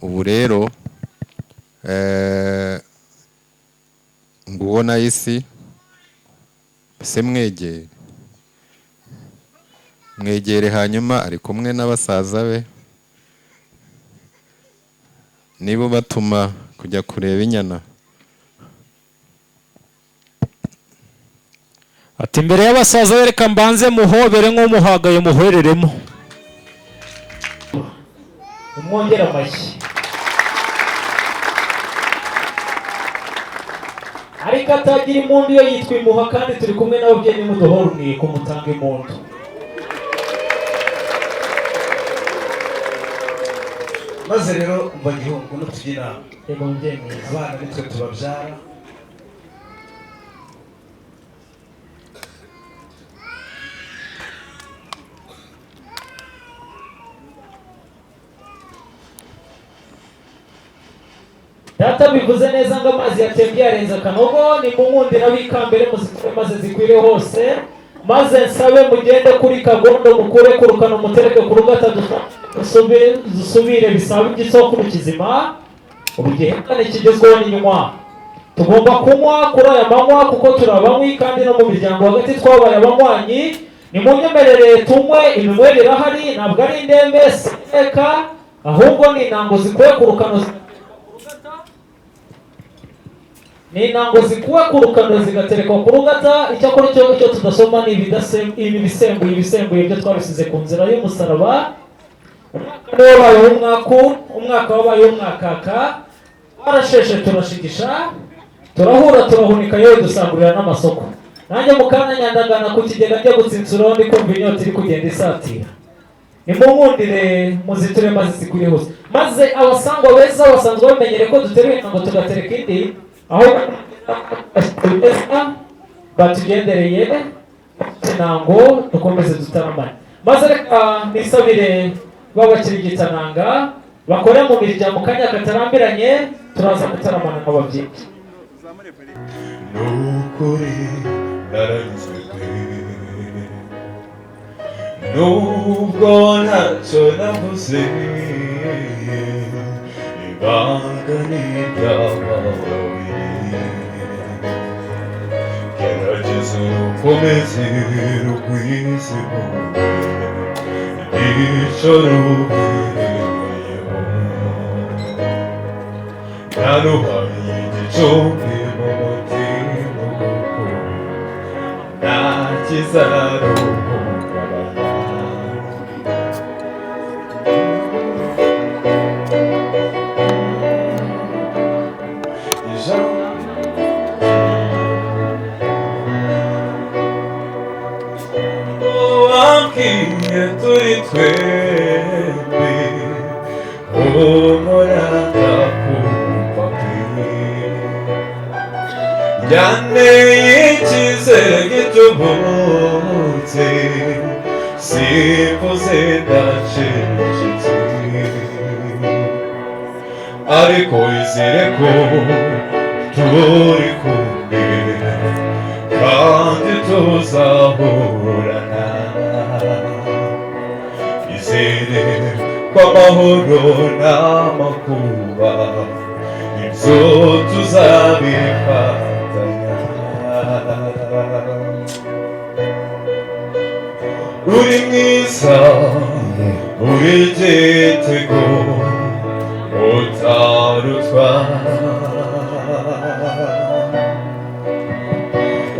Ubu rero nguwo Nayisi, se mwegere mwegere, hanyuma ari kumwe n'abasaza be, nibo batuma kujya kureba inyana. Ati imbere y'abasaza be reka mbanze muhobere nk'umuhagaye muhwereremo. Umwongera amashyi. Ariko atagira impundu iyo yitwa imuha, kandi turi kumwe n'ababyeyi, nimuduhora umwiko mutanga impundu. Maze rero umva gihungu no tujya inama. Yego mubyeyi mwiza. Abana nitwe tubabyara. Data bivuze neza ngo amazi yatembye yarenze akanogo, ni munkundira bikambere muzikure maze zikwire hose, maze nsabe mugende kuri Kagondo mukure ku rukano mutereke ku rugata dusubire bisabe igisokuru kizima. Ubu igihekane kigezweho n'inywa, tugomba kunywa kuri aya manywa kuko turi abanywi kandi no mu miryango hagati twabaye abanywanyi. Nimunyemerere tunywe, iminywere irahari, ntabwo ari indembe seka, ahubwo ni intango zikuwe ku rukano, ni intango zikuwe ku rukano zigaterekwa ku rugata. Icyakora icyo tudasoma ni ibi bisembuye, ibisembuye byo twabisize ku nzira y'umusaraba. Umwaka niwo wabayeho umwaku, umwaka wabayeho umwakaka, twarasheshe turashigisha, turahura turahunika, yewe dusagurira n'amasoko. Nanjye mu kanya nyandagana ku kigega njya gutsinsura, ndi kumva inyota iri kugenda isatira. Nimunkundire muziture maze zikwire hose. Maze abasangwa beza basanzwe bamenyere ko duteruye intango tugatereka indi, aho batugendereye intango dukomeze dutaramane. Maze reka nisabire b'abakirigitananga bakore mu mirya mu kanya katarambiranye, turaza gutaramana nk'ababyeyi. Nukuri naranyuzwe pe, nubwo ntacyo navuze, ibanga ni iry'ababiri. Gerageza urukomeze rugwize icyo rubereyeho, naruhaye igicumbi mu mutima kuko nta kizaruhungabanya. Wambwiye turi twembi, humura ndakumva pe, yanteye icyizere gitubutse, simvuze ndacecetse, ariko izere ko turi kumwe kandi tuzahorana. Izere ko amahoro n'amakuba ibyo tuzabifatanya. Uri mwiza, uri igitego utarutwa,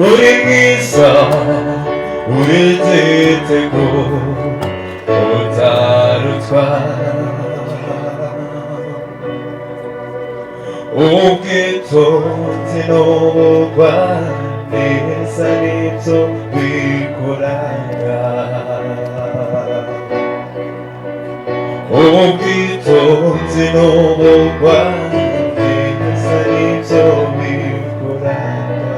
uri mwiza, uri igitego utarutwa. Ubwitonzi n'ubugwaneza nibyo bikuranga, ubwitonzi n'ubugwaneza nibyo bikuranga.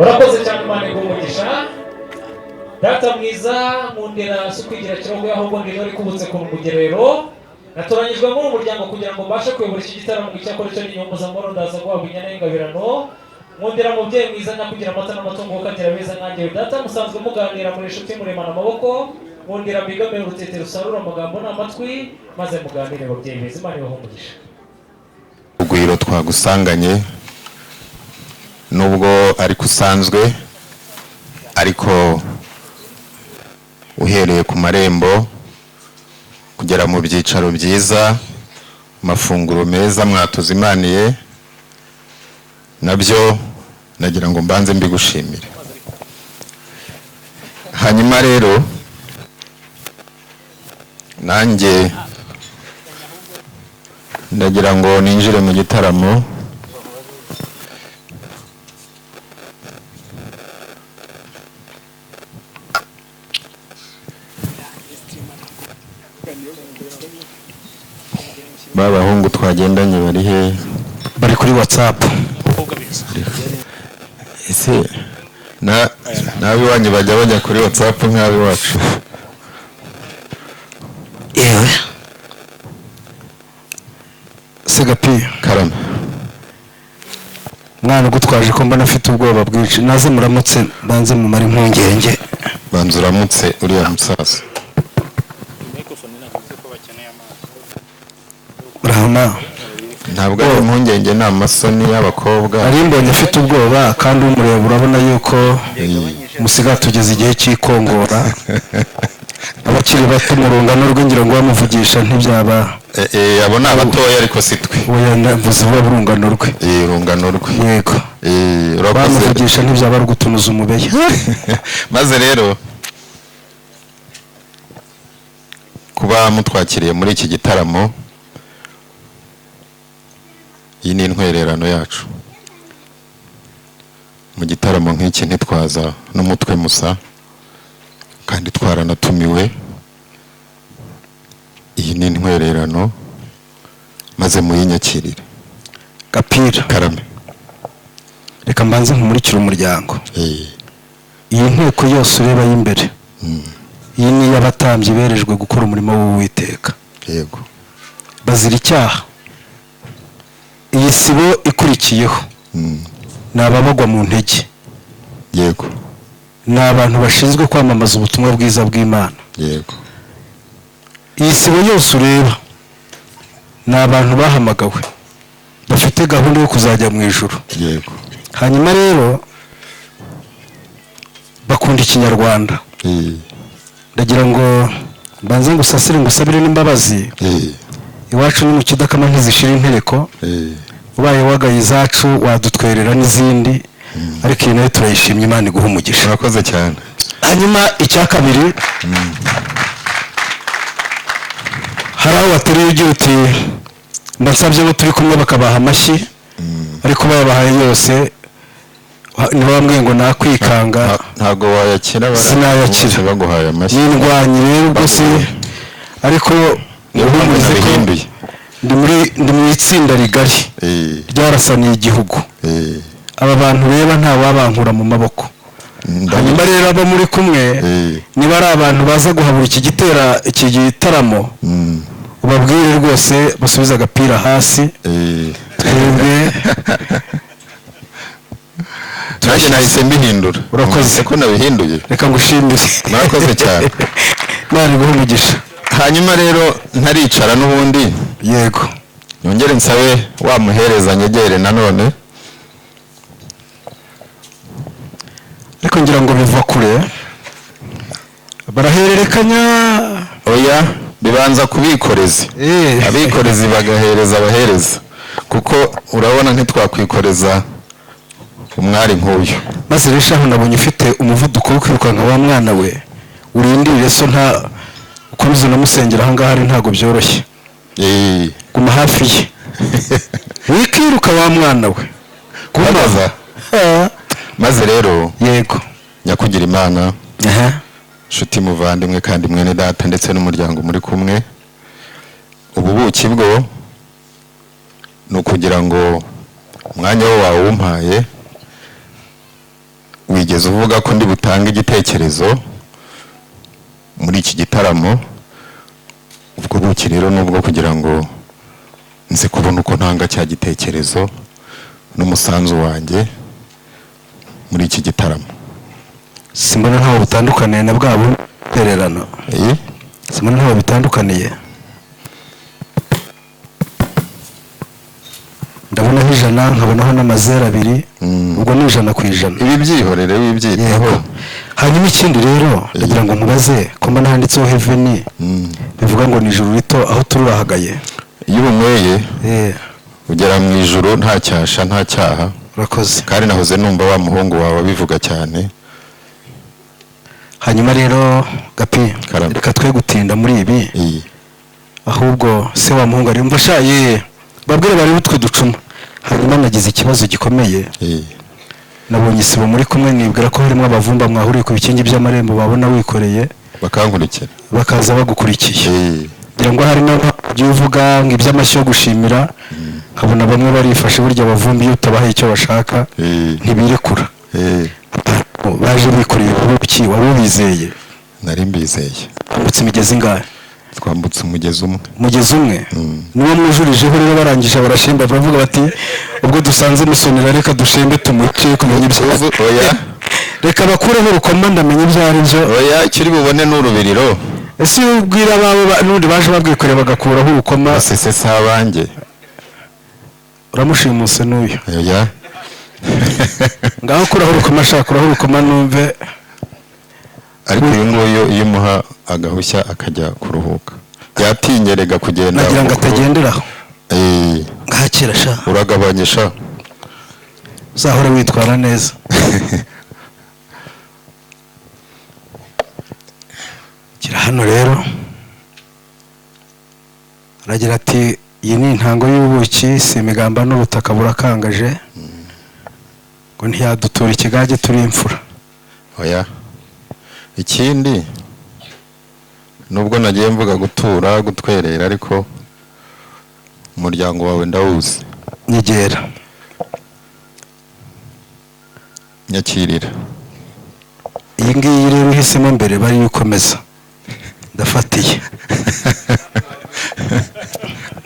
Urakoze cyane, Imana iguhe umugisha. Data mwiza, nkundira si ukwigira kirongo, ahubwo ndi intore ikubutse ku mugerero. Natoranyijwe muri uyu muryango kugira ngo mbashe kuyobora iki gitaramo, icyakora icyo ni inyungu z'amahoro, ndaza guhabwa inyana y'ingabirano. Nkundira mubyeyi mwiza, nyakugira amata n'amatungo, ukagira beza nkanjye. Data musanzwe muganira muri inshuti, muremana amaboko. Nkundira mbigame urutete rusarura amagambo n'amatwi, maze muganire babyeyi beza. Imana ibahe umugisha. Urugwiro twagusanganye, nubwo ariko usanzwe, ariko uhereye ku marembo kugera mu byicaro byiza, amafunguro meza mwatuzimaniye, nabyo nagira ngo mbanze mbigushimire. Hanyuma rero nanjye ndagira ngo ninjire mu gitaramo. Ba bahungu twagendanye bari he? Bari kuri WhatsApp. Ese na n'ab'iwanyu bajya kuri WhatsApp nk'ab'iwacu? Yewe Segapi. Karame. Mwana ugutwaje ko mbona afite ubwoba bwinshi, naze muramutse, mbanze mumare impungenge. Banza uramutse uriya musaza. Murahama. Ntabwo ari impungenge, ni amasoni y'abakobwa. Nari mbonye afite ubwoba, kandi umureba urabona yuko musigaye tugeze igihe cy'ikongora. Abakiri bato mu rungano rwe ngira ngo bamuvugisha ntibyaba. Abo ni abatoya ariko si twe. Oya, mvuze vuba urungano rwe. Urungano rwe. Yego. Urakoze. Bamuvugisha ntibyaba ari ugutunuza umubeya. Maze rero kuba mutwakiriye muri iki gitaramo, iyi ni intwererano yacu. Mu gitaramo nk'iki ntitwaza n'umutwe musa, kandi twaranatumiwe. Iyi ni intwererano, maze muyinyakirire. Gapira. Karame. Reka mbanze nkumurikire umuryango. Iyi nteko yose ureba y'imbere, iyi ni iy'abatambyi berejwe gukora umurimo w'Uwiteka. Yego. Bazira icyaha. Iyi sibo ikurikiyeho ni ababagwa mu ntege. Yego. Ni abantu bashinzwe kwamamaza ubutumwa bwiza bw'Imana. Yego. Iyi sibo yose ureba ni abantu bahamagawe bafite gahunda yo kuzajya mu ijuru. Yego. Hanyuma rero bakunda ikinyarwanda. Ndagira ngo mbanze ngusasire, ngusabire n'imbabazi. Iwacu ni mu kidakama ntizishira intereko. Ubaye wagaye izacu wadutwerera n'izindi, ariko iyi nayo turayishimye, Imana iguha umugisha. Murakoze cyane. Hanyuma icya kabiri, hari aho wateruye ugira uti mbasabye abo turi kumwe bakabaha amashyi, ariko bayabahaye yose niba bamwe ngo nakwikanga. Ntabwo wayakira. Sinayakira. Baguhaye amashyi. N'indwanyi rero ubwo si, ariko nguhumurize ko ndi mu itsinda rigari ryarasaniye igihugu. Aba bantu reba nta wabankura mu maboko. Hanyuma rero abo muri kumwe, niba ari abantu baza guhabura iki gitera iki gitaramo, ubabwire rwose basubize agapira hasi. Twebwe nanjye nahise mbihindura. Urakoze. Ko nabihinduye. Reka ngushimire. Murakoze cyane. Imana iguhe umugisha. Hanyuma rero ntaricara n'ubundi. Yego. Nongere nsabe wa muhereza nyegere nanone. Ariko ngira ngo biva kure barahererekanya. Oya, bibanza kubikoreza. Abikorezi bagahereza abahereza, kuko urabona ntitwakwikoreza umwari nk'uyu. Maze rero shahu nabonye ufite umuvuduko wo kwirukanka wa mwana we, urindire so nta ukomeze unamusengera ahangaha ari ntabwo byoroshye. Guma hafi ye, wikiruka wa mwana we. Kubaza. Maze rero yego nyakugira Imana, nshuti muvandimwe kandi mwene data ndetse n'umuryango muri kumwe, ubu buki bwo ni ukugira ngo umwanya wo wawumpaye, wigeze uvuga ko ndi butange igitekerezo muri iki gitaramo. Ubwo buki rero nubwo kugira ngo nze kubona uko ntanga cya gitekerezo n'umusanzu wanjye muri iki gitaramo. Simbona ntaho butandukaniye na bwabo. Tererano simona ntaho bitandukaniye, ndabonaho 100 nkabonaho n'amazeru 2, ubwo ni 100%. Ibi byihorere wibyitaho. Hanyuma ikindi rero ndagira ngo nkubaze ko mbona handitseho heaven, bivuga ngo ni ijuru rito aho tururahagaye. Iyo ubunyweye ugera mu ijuru nta cyasha nta cyaha. Urakoze. Kandi nahoze numva wa muhungu wawe abivuga cyane. Hanyuma rero Gapi, reka twe gutinda muri ibi, ahubwo se wa muhungu ari mva shaye babwire bari utwe ducuma. Hanyuma nagize ikibazo gikomeye, nabonye isibo muri kumwe nibwira ko harimo abavumba mwahuriye ku bikingi by'amarembo babona wikoreye bakankurikira, bakaza bagukurikiye, ngira ngo hari n'abyo uvuga ngo iby'amashyi yo gushimira, nkabona bamwe barifashe burya abavumbi iyo utabahaye icyo bashaka ntibirekura. Baje bikoreye ubuki, wari ubizeye? Nari mbizeye. Twambutse imigezi ingahe? Twambutse umugezi umwe. Umugezi umwe niwo mwujurijeho rero, barangije barashimba baravuga bati ubwo dusanze musonera reka dushimbe tumuce kumenya ibyo. Oya reka bakureho urukoma ndamenye ibyo ari byo. Oya icyo uri bubone ni urubiriro. Ese iyo ubwira abawe n'ubundi baje babwikoreye bagakuraho urukoma? Sese si abanjye. Uramushimuse n'uyu. Oya ngaho kuraho urukoma, ashaka kuraho urukoma numve. Ariko uyu nguyu iyo umuha agahushya akajya kuruhuka yatinyerega kugenda, nagira ngo atagenderaho. Ngahakira sha, uragabanye sha, uzahore witwara neza. Kira hano rero aragira ati iyi ni intango y'ubuki, si imigamba n'ubutaka burakangaje, ngo ntiyadutura ikigage turi imfura. Oya ikindi nubwo nagiye mvuga gutura gutwerera, ariko umuryango wawe ndawuzi. Nyegera nyakirira. Iyi ngiyi rero uhisemo mbere bari yukomeza, ndafatiye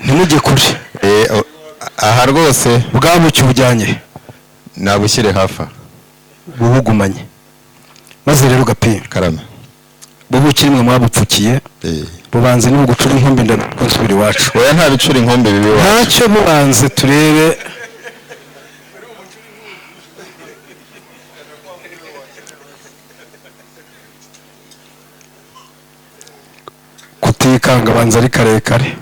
ntimujye kure. Aha rwose bwabuki bujyanye nabushyire hafa bubugumanye. Maze rero Gapi, karame, bubuki nimwe mwabupfukiye, bubanze ni ugucura inkombe ndakonsubira iwacu. Oya nta bicura inkombe bibi iwacu. Ntacyo, bubanze turebe. Kutikanga banza ari karekare.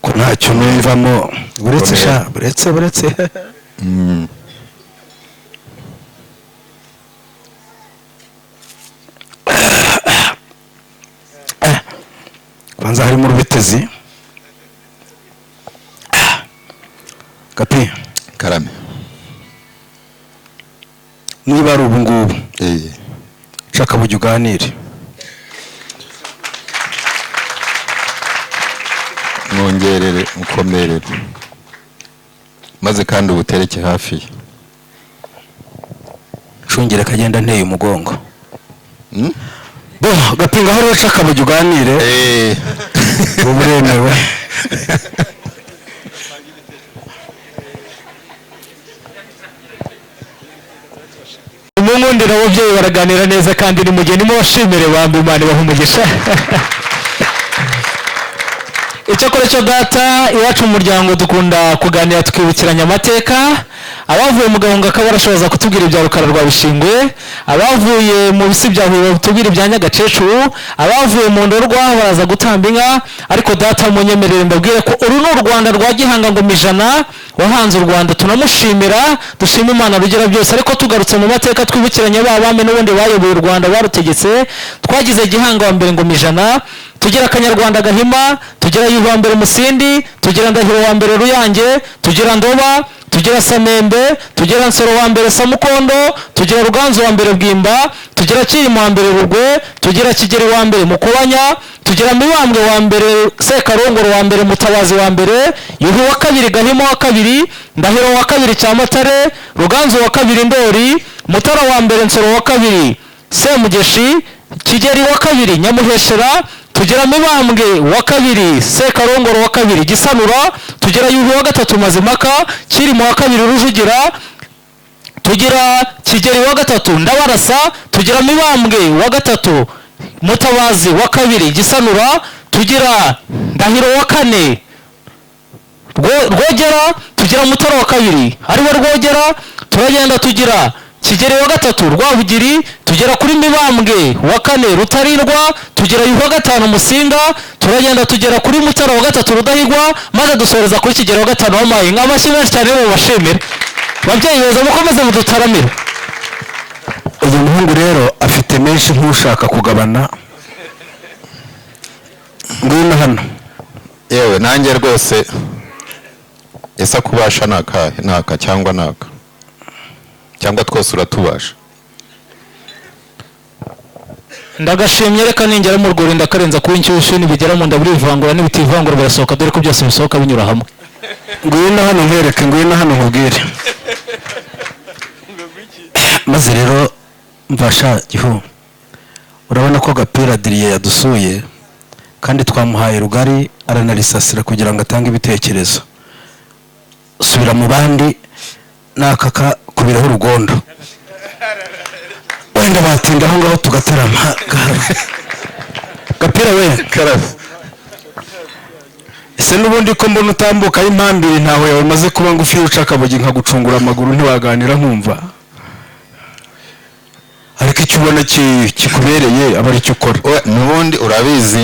Ko ntacyo numvamo buretse sha, buretse buretse. Kwanza harimo urubitezi. Gapi, karame, niba ari ubu ngubu nshaka bujya uganire, mwongerere mukomerere, maze kandi ubutereke hafi. Nshungire kagenda nteye umugongo. Bo Gapi ngaho rero nshaka bujya uganire, ubu uremewe. Umunkundira ababyeyi baraganira neza kandi ni mugeni mubashimire bambi Imana ibahe umugisha. Icyakora cyo data iwacu mu muryango dukunda kuganira tukibukiranya amateka. Abavuye mu Gahunga kabarashoboza kutubwira ibya Rukara rwa Bishingwe, abavuye mu bisi bya Huye batubwira ibya Nyagakecuru, abavuye mu Ndorwa baraza gutamba inka. Ariko data munyemerere mbabwire ko uru ni u Rwanda rwa Gihanga ngoma ijana wahanze u Rwanda, tunamushimira, dushima Imana rugira byose. Ariko tugarutse mu mateka twibukiranye ba bami n'ubundi bayoboye u Rwanda barutegetse, twagize Gihanga wa mbere ngoma ijana, tugira Kanyarwanda Gahima, tugira Yuhi wa mbere Musindi, tugira Ndahiro wa mbere Ruyange, tugira Ndoba, tugira Samembe, tugira Nsoro wa mbere Samukondo, tugira Ruganzu wa mbere Bwimba, tugira Cyilima wa mbere Rugwe, tugira Kigeri wa mbere Mukobanya, tugira Mibambwe wa mbere Sekarongoro wa mbere Mutabazi wa mbere, Yuhi wa kabiri Gahima wa kabiri, Ndahiro wa kabiri Cyamatare, Ruganzu wa kabiri Ndori, Mutara wa mbere Nsoro wa kabiri Semugeshi, Kigeri wa kabiri Nyamuheshera, tugera Mibambwe wa kabiri Sekarongoro wa kabiri Gisanura, tugera Yuhi wa gatatu Mazimaka, Cyilima wa kabiri Rujugira, tugira Kigeri wa gatatu Ndabarasa, tugira Mibambwe wa gatatu Mutabazi wa kabiri Gisanura, tugira Ndahiro wa kane Rwogera, tugira Mutara wa kabiri ariwe Rwogera, turagenda tugira Kigeri wa gatatu Rwabugiri, tugera kuri Mibambwe wa kane Rutarindwa, tugera Yuhi wa gatanu Musinga, turagenda tugera kuri Mutara wa gatatu Rudahigwa, maze dusoreza kuri Kigeri wa gatanu Wamayi. Amashyi menshi cyane mubashimire babyeyi beza, mukomeze mudutaramire. Uyu muhungu rero afite menshi nk'ushaka kugabana. Ngwino hano. Yewe nanjye rwose ese akubasha naka naka cyangwa naka cyangwa twose uratubasha. Ndagashimye, reka ningera mu rwuri ndakarenza kuba inshyushyu, nibigera mu nda burivangura, nibitivangura birasohoka, dore ko byose bisohoka binyura hamwe. Ngwino hano nkwereke, ngwino hano nkubwire. Maze rero mvasha gihu, urabona ko Gapira Adrien yadusuye kandi twamuhaye rugari aranarisasira kugira ngo atange ibitekerezo. Subira mu bandi nakaka kubiraho urugondo, wenda batinda aho ngaho tugatarama. Gapira we, ese n'ubundi ko mbona utambuka y'impambiri ntaho yawe maze kuba ngufi uca akabugi nkagucungura amaguru ntiwaganira nkumva, ariko icyo ubona kikubereye aba aricyo ukora. N'ubundi urabizi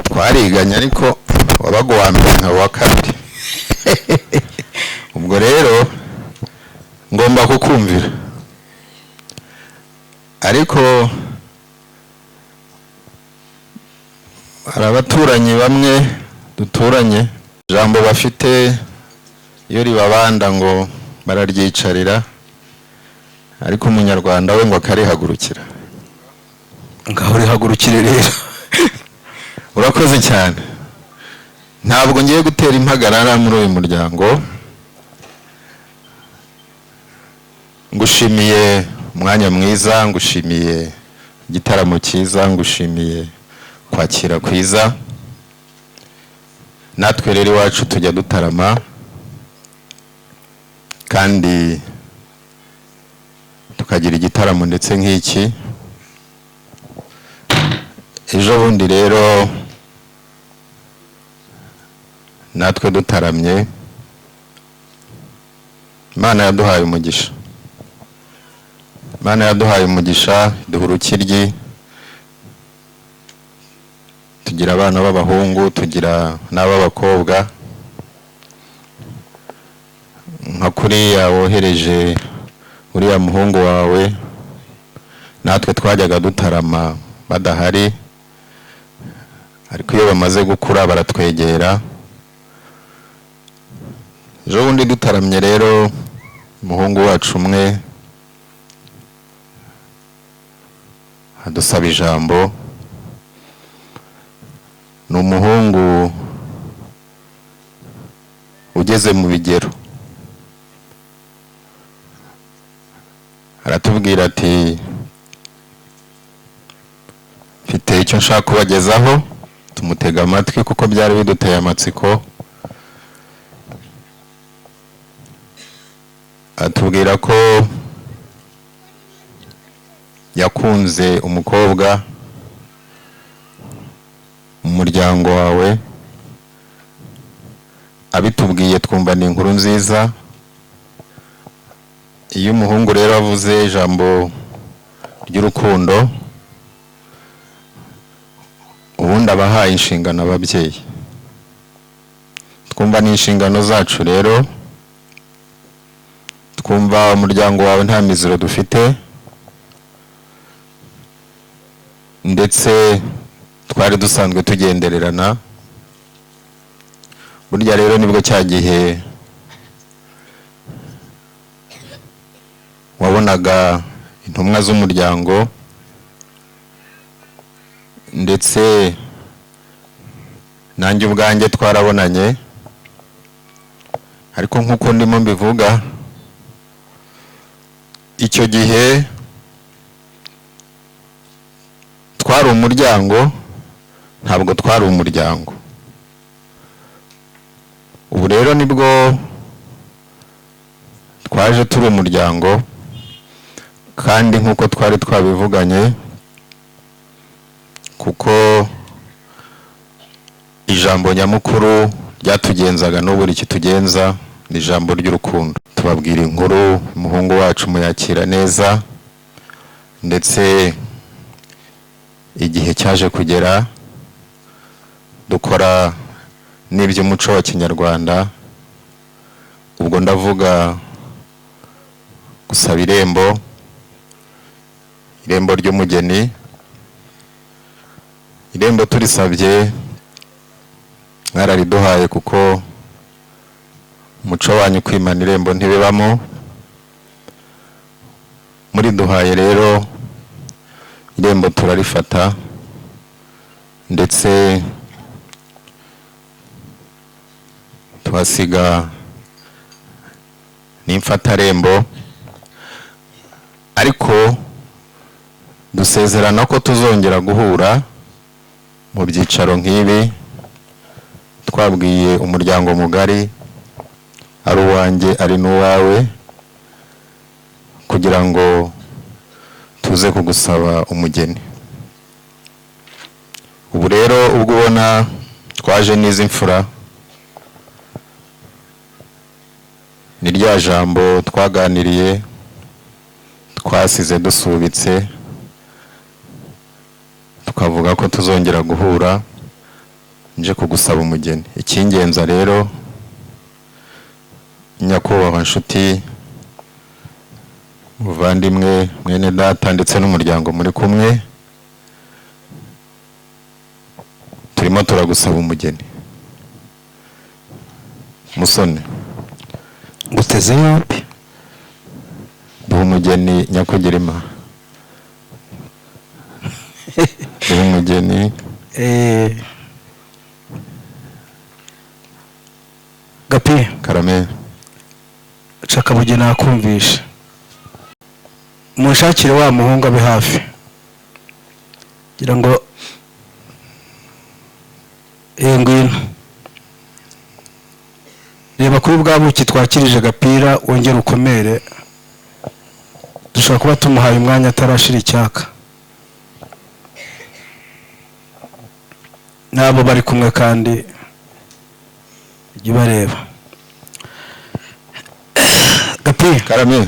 twariganye, ariko wabaga uwa mbere nka uwa kabiri. Ubwo rero ngomba kukumvira, ariko hari abaturanyi bamwe duturanye ijambo bafite iyo ribabanda ngo bararyicarira, ariko umunyarwanda we ngo akarihagurukira. Ngaho rihagurukire rero. Urakoze cyane. Ntabwo ngiye gutera impagarara muri uyu muryango. Ngushimiye umwanya mwiza, ngushimiye igitaramo cyiza, ngushimiye kwakira kwiza. Natwe rero iwacu tujya dutarama kandi tukagira igitaramo ndetse nk'iki. Ejo bundi rero natwe dutaramye, Imana yaduhaye umugisha. Imana yaduhaye umugisha, duha urukiryi, tugira abana b'abahungu, tugira n'ab'abakobwa. Nka kuriya wohereje uriya muhungu wawe, natwe twajyaga dutarama badahari, ariko iyo bamaze gukura baratwegera. Ejo bundi dutaramye rero umuhungu wacu umwe adusaba ijambo. Ni umuhungu ugeze mu bigero, aratubwira ati mfite icyo nshaka kubagezaho. Tumutega amatwi kuko byari biduteye amatsiko. Atubwira ko yakunze umukobwa mu muryango wawe. Abitubwiye twumva ni inkuru nziza. Iyo umuhungu rero avuze ijambo ry'urukundo, ubundi abahaye inshingano ababyeyi. Twumva ni inshingano zacu rero. Twumva umuryango wawe nta miziro dufite, ndetse twari dusanzwe tugendererana. Burya rero nibwo cya gihe wabonaga intumwa z'umuryango, ndetse nanjye ubwanjye twarabonanye. Ariko nk'uko ndimo mbivuga, icyo gihe Twari umuryango, ntabwo twari umuryango. Ubu rero nibwo twaje turi umuryango, kandi nk'uko twari twabivuganye, kuko ijambo nyamukuru ryatugenzaga n'ubu rikitugenza ni ijambo ry'urukundo. Tubabwira inkuru, umuhungu wacu muyakira neza, ndetse igihe cyaje kugera dukora n'iby'umuco wa kinyarwanda. Ubwo ndavuga gusaba irembo, irembo ry'umugeni. Irembo turisabye mwarariduhaye, kuko umuco wanyu kwimana irembo ntibibamo. Muriduhaye rero irembo turarifata, ndetse tuhasiga n'imfatarembo, ariko dusezerana ko tuzongera guhura mu byicaro nk'ibi, twabwiye umuryango mugari, ari uwanjye ari n'uwawe, kugira ngo tuze kugusaba umugeni. Ubu rero ubwo ubona twaje n'izi mfura, ni rya jambo twaganiriye twasize dusubitse, tukavuga ko tuzongera guhura nje kugusaba umugeni. Icyingenza rero nyakubahwa nshuti muvandimwe mwene data ndetse n'umuryango muri kumwe, turimo turagusaba umugeni. Musoni, nguteze yombi. Duha umugeni nyakugirima, duha umugeni. Gapi. Karame. Cakabugeni nakumvisha, munshakire wa muhungu abe hafi, ngira ngo ngwino reba kuri bwa buki twakirije gapira, wongere ukomere, dushobora kuba tumuhaye umwanya atarashira icyaka. N'abo bari kumwe kandi jya ubareba. Gapi. Karame.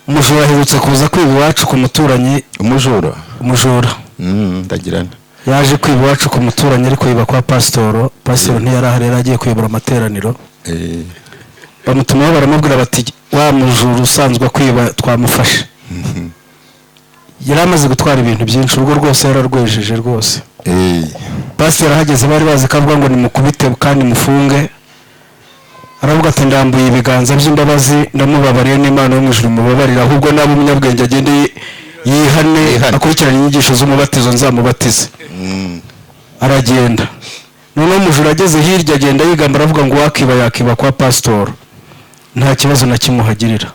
Umujura aherutse kuza kwiba iwacu ku muturanyi. Umujura? Umujura. Ndagirana. Yaje kwiba iwacu ku muturanyi, ariko yiba kwa pasitoro. Pasitoro ntiyari ahari, yari agiye kuyobora amateraniro. Bamutumaho baramubwira bati wa mujura usanzwe kwiba twamufashe. Yari amaze gutwara ibintu byinshi, urugo rwose yararwejeje rwose. Pasitoro ahageze bari bazi ko avuga ngo nimukubite kandi mufunge. Aravuga ati ndambuye ibiganza by'imbabazi, ndamubabariye n'Imana yo mu ijuru mubabarira, ahubwo naba umunyabwenge agende yihane, akurikirane inyigisho z'umubatizo nzamubatize. Aragenda. Noneho umujura ageze hirya agenda yigamba aravuga ngo wakiba yakiba kwa pasitoro, nta kibazo na kimwe uhagirira.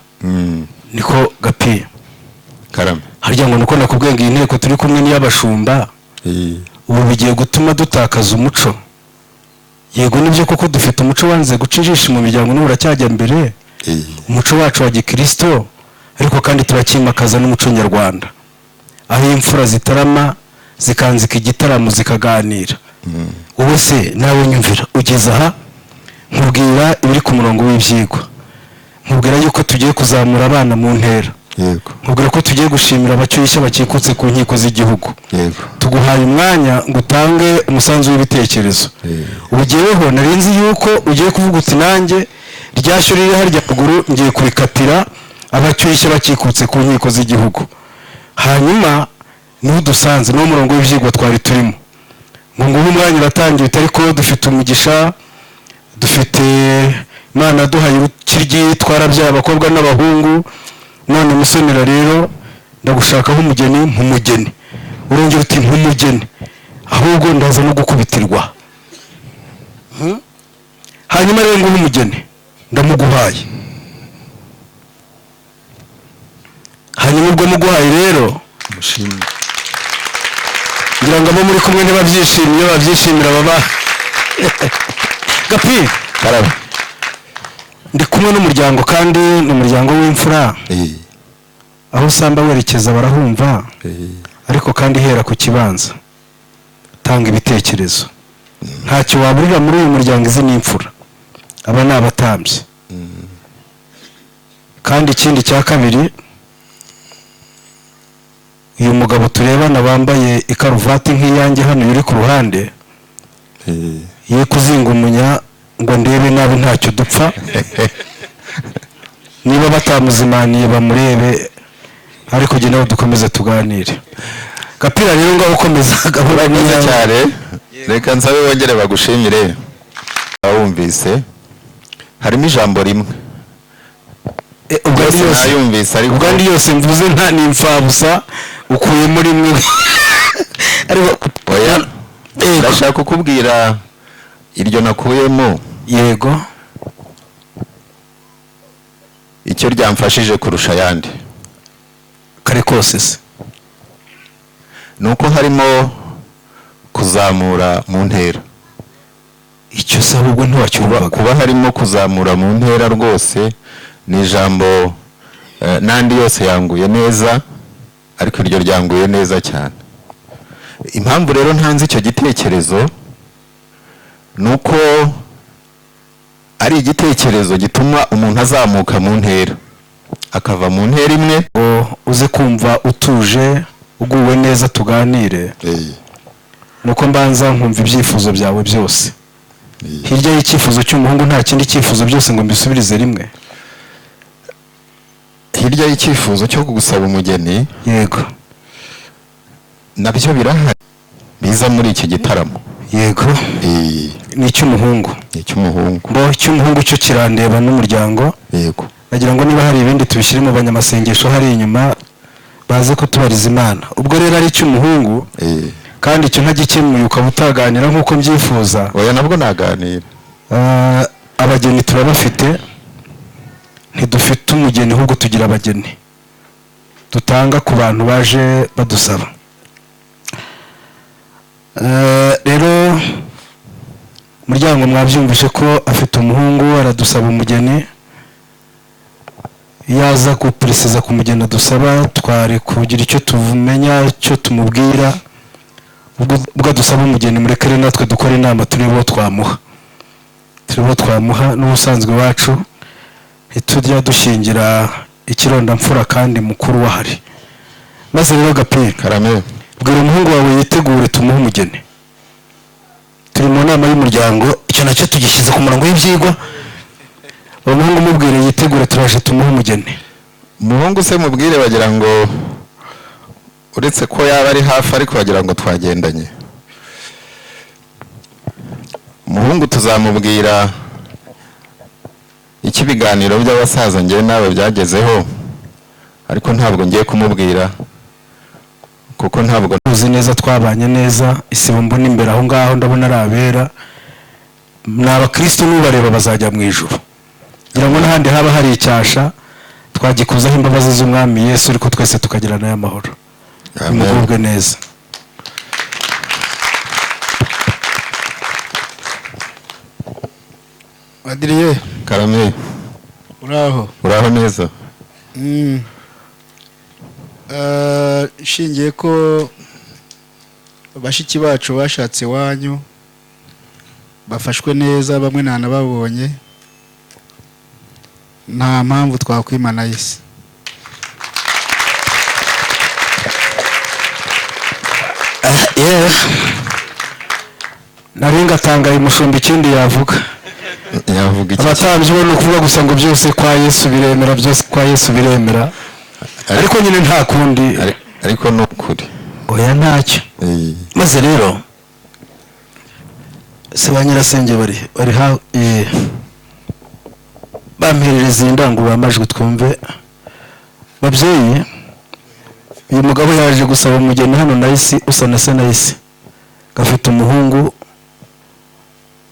Niko Gapi. Karame. Harya ngo nuko nakubwiye ngo iyi nteko turi kumwe n'iy'abashumba, ubu bigiye gutuma dutakaza umuco. Yego nibyo koko dufite umuco wanze guca ijisho mu miryango n'ubu uracyajya mbere, umuco wacu wa gikristo, ariko kandi turacyimakaza n'umuco nyarwanda, aho imfura zitarama zikanzika igitaramo zikaganira. Wowe se nawe nyumvira, ugeze aha nkubwira ibiri ku murongo w'ibyigwa, nkubwira yuko tugiye kuzamura abana mu ntera, nkubwira ko tugiye gushimira abacyushya bakikutse ku nkiko z'igihugu. Tuguhaye umwanya ngo utange umusanzu w'ibitekerezo. Ugeweho narinzi yuko ugiye kuvuga uti nanjye ryashyo riri harya ruguru ngiye kurikatira abacyushya bakikutse ku nkiko z'igihugu. Hanyuma n'udusanze no murongo w'ibyigwa twari turimo, ngo ngubu umwanya uratangiye, ariko dufite umugisha, dufite Imana duhaye urukiryi, twarabyaye abakobwa n'abahungu. None musonera rero ndagushakaho umugeni, nk'umugeni. Urongera uti nk'umugeni, ahubwo ndaza no gukubitirwa. Hanyuma rero nguhe umugeni ndamuguhaye. Hanyuma ubwo muguhaye rero, Ngira ngo abo muri kumwe ntibabyishimiye, babyishimira baba Gapi. Karame. Ndi kumwe n'umuryango kandi ni umuryango w'imfura. Aho usanga werekeza barahumva, ariko kandi hera ku kibanza tanga ibitekerezo. Ntacyo waburira muri uyu muryango, izi ni imfura, aba ni abatambyi. Kandi ikindi cya kabiri, uyu mugabo turebana wambaye ikaruvati nk'iyanjye hano uri ku ruhande, ye kuzinga umunya ngo ndebe nabi, ntacyo dupfa. Niba batamuzimaniye bamurebe, ariko jye nawe dukomeze tuganire. Gapira rero ngaho ukomeza gahura Urakoze n'iyawe. cyane. Reka nsabe bongere bagushimire. Wumvise harimo ijambo rimwe. Ubwo Yose andi yose nayumvise, ariko ubwo andi yose mvuze nta ni imfabusa, ukuyemo rimwe, ariko Oya. Yego. Ndashaka kukubwira iryo nakuyemo. Yego. Icyo ryamfashije kurusha ayandi Kare kose se. Ni uko harimo kuzamura mu ntera. Icyo se ahubwo ntiwacyumvaga? Kuba harimo kuzamura mu ntera rwose ni ijambo, n'andi yose yanguye neza, ariko iryo ryanguye neza cyane. Impamvu rero ntanze icyo gitekerezo ni uko ari igitekerezo gituma umuntu azamuka mu ntera, akava mu ntera imwe. Ngo uze kumva utuje uguwe neza tuganire, nuko mbanza nkumva ibyifuzo byawe byose. Hirya y'icyifuzo cy'umuhungu nta kindi cyifuzo, byose ngo mbisubirize rimwe? Hirya y'icyifuzo cyo gusaba umugeni, Yego. nabyo birahari biza muri iki gitaramo. Yego. Ni icy'umuhungu. Ni icy'umuhungu. Ngo icy'umuhungu cyo kirandeba n'umuryango. Yego. Nagira ngo niba hari ibindi tubishyire mu banyamasengesho hari inyuma, baze kutubariza Imana. Ubwo rero ari icy'umuhungu, kandi icyo ntagikemuye ukaba utaganira nk'uko mbyifuza. Oya, nabwo naganira. Abageni turabafite, ntidufite umugeni ahubwo tugira abageni dutanga ku bantu baje badusaba. Rero umuryango mwabyumvise ko afite umuhungu, aradusaba umugeni. Iyo aza gupurisiza ku mugeni adusaba, twari kugira icyo tumenya, icyo tumubwira. Ubwo adusaba umugeni, mureke rero natwe dukore inama turebe uwo twamuha, turebe uwo twamuha. N'ubusanzwe iwacu ntitujya dushingira ikirondamfura kandi mukuru wahari. Maze rero Gapira, Karame. bwira umuhungu wawe yitegure tumuhe umugeni. Turi mu nama y'umuryango, icyo nacyo tugishyize ku murongo w'ibyigwa. Uwo muhungu umubwire yitegure, turaje tumuhe umugeni. Umuhungu se mubwire, bagira ngo uretse ko yaba ari hafi, ariko bagira ngo twagendanye. Umuhungu tuzamubwira icyo ibiganiro by'abasaza ngewe nawe byagezeho, ariko ntabwo ngiye kumubwira kuko ntabwo Tuzi neza, twabanye neza. Isibo mbona imbere aho ngaho ndabona ari abera, ni abakristo, n'ubareba bazajya mu ijuru. Ngira ngo n'ahandi haba hari icyasha twagikuzaho imbabazi z'umwami Yesu, ariko twese tukagirana y'amahoro. Amen. Nimugubwe neza. Adriye. Karame. Uraho? Uraho neza. Nshingiye ko bashiki bacu bashatse iwanyu bafashwe neza, bamwe ntanababonye, nta mpamvu twakwimana isi. Yewe, nari ngatangaye, umushumba ikindi yavuga. Yavuga iki? Abatambyi bo ni ukuvuga gusa ngo byose kwa Yesu biremera, byose kwa Yesu biremera, ariko nyine nta kundi. Ariko ni ukuri. Oya, ntacyo. Maze rero se ba nyirasenge bari ha bamperereza iyi ndangururamajwi twumve. Babyeyi, uyu mugabo yaje gusaba umugeni hano Nayisi usa na se Nayisi gafite umuhungu,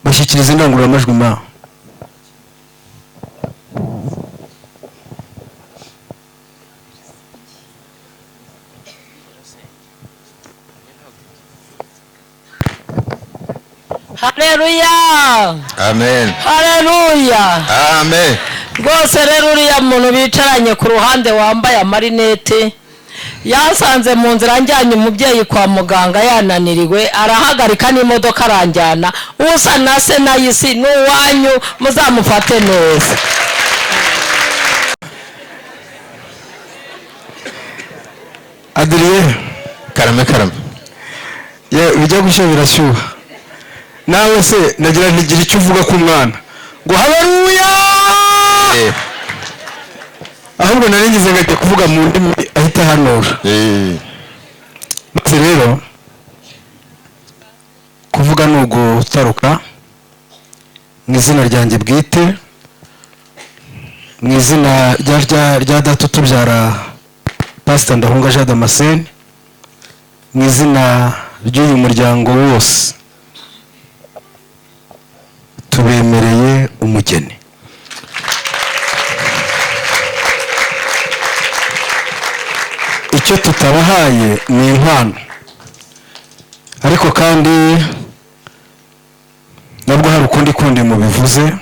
bashyikiriza indangururamajwi ma. Haleluya. Amen. Haleluya. Amen. Rwose rero uriya muntu bicaranye ku ruhande wambaye amarinete yasanze mu nzira njyanye umubyeyi kwa muganga yananiriwe, arahagarika n'imodoka aranjyana. Usa na se nayisi n'uwanyu, muzamufate neza. Adrien. Karame karame. Ye bijya gushya birashyuha. Nawe se nagira ntigira icyo uvuga ku mwana ngo haleluya. Ahubwo naringize ngajya kuvuga mu ndimi ahita hanura. Maze rero kuvuga ni ugutaruka mu izina ryanjye bwite, mu izina rya data utubyara Pastor Ndahunga Jean Damascene, mu izina ry'uyu muryango wose tubemereye umugeni. Icyo tutabahaye ni inkwano, ariko kandi nabwo hari ukundi kundi mubivuze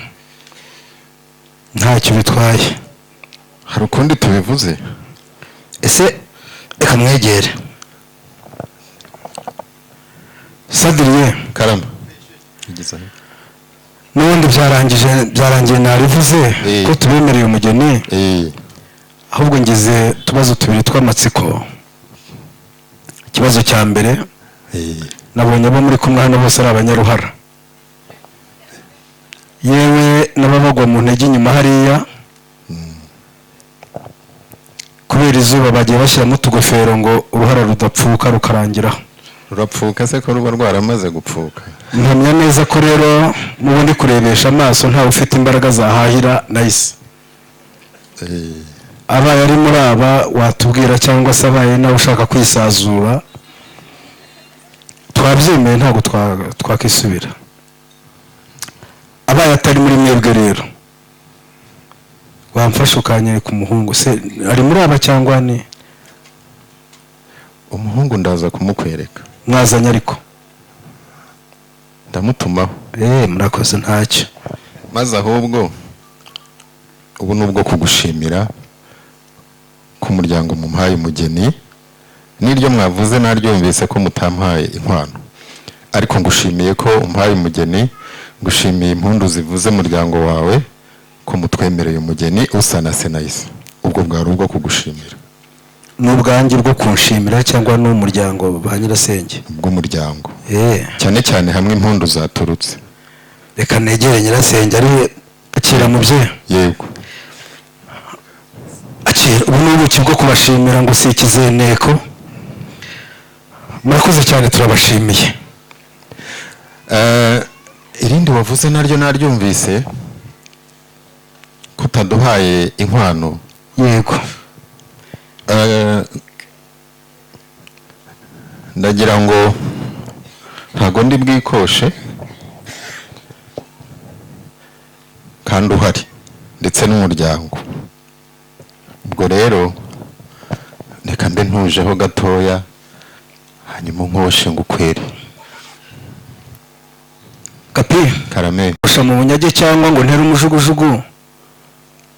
ntacyo bitwaye. Hari ukundi tubivuze? Ese reka mwegere Sadiriye. Karama. N'ubundi byarangiye narivuze ko tubemereye umugeni. Ahubwo ngize tubazo tubiri tw'amatsiko. Ikibazo cya mbere, nabonye abo muri kumwe hano bose ari abanyaruhara, yewe n'ababagwa mu ntege inyuma hariya kubera izuba bagiye bashyiramo utugofero ngo uruhara rudapfuka rukarangiraho. Rurapfuka se ko ruba rwaramaze gupfuka? Mpamya neza ko rero mubundi kurebesha amaso ntawe ufite imbaraga zahahira nayisi. Abaye ari muri aba watubwira, cyangwa se abaye nawe ushaka kwisazura twabyemeye, ntabwo twakisubira. Abaye atari muri mwebwe rero wamfasha ukanyereka umuhungu se ari muri aba cyangwa ni umuhungu? Ndaza kumukwereka. Mwazanye ariko ndamutumaho. Murakoze ntacyo. Maze ahubwo ubu nubwo kugushimira ku muryango mumpaye umugeni, n'iryo mwavuze naryumvise ko mutampaye inkwano, ariko ngushimiye ko umpaye umugeni, ngushimiye impundu zivuze muryango wawe ko mutwemereye umugeni usa na Senayisi. Ubwo bwari ubwo kugushimira. N'ubwanjye bwo kunshimira cyangwa n'umuryango ba nyirasenge? Ubw'umuryango. Cyane cyane hamwe impundu zaturutse. Reka negere nyirasenge ari akira mubyeyi. Yego. Akira. Ubu ni ubuki bwo kubashimira ngo si ikizeneko. Murakoze cyane, turabashimiye. Irindi wavuze naryo naryumvise kutaduhaye inkwano. Yego. Ndagira ngo ntago ndi bwikoshe kandi uhari ndetse n'umuryango. Ubwo rero reka mbe ntujeho gatoya hanyuma nkoshe ngukwere. Kapi. Karame. Usha mu bunyage cyangwa ngo ntere umujugujugu,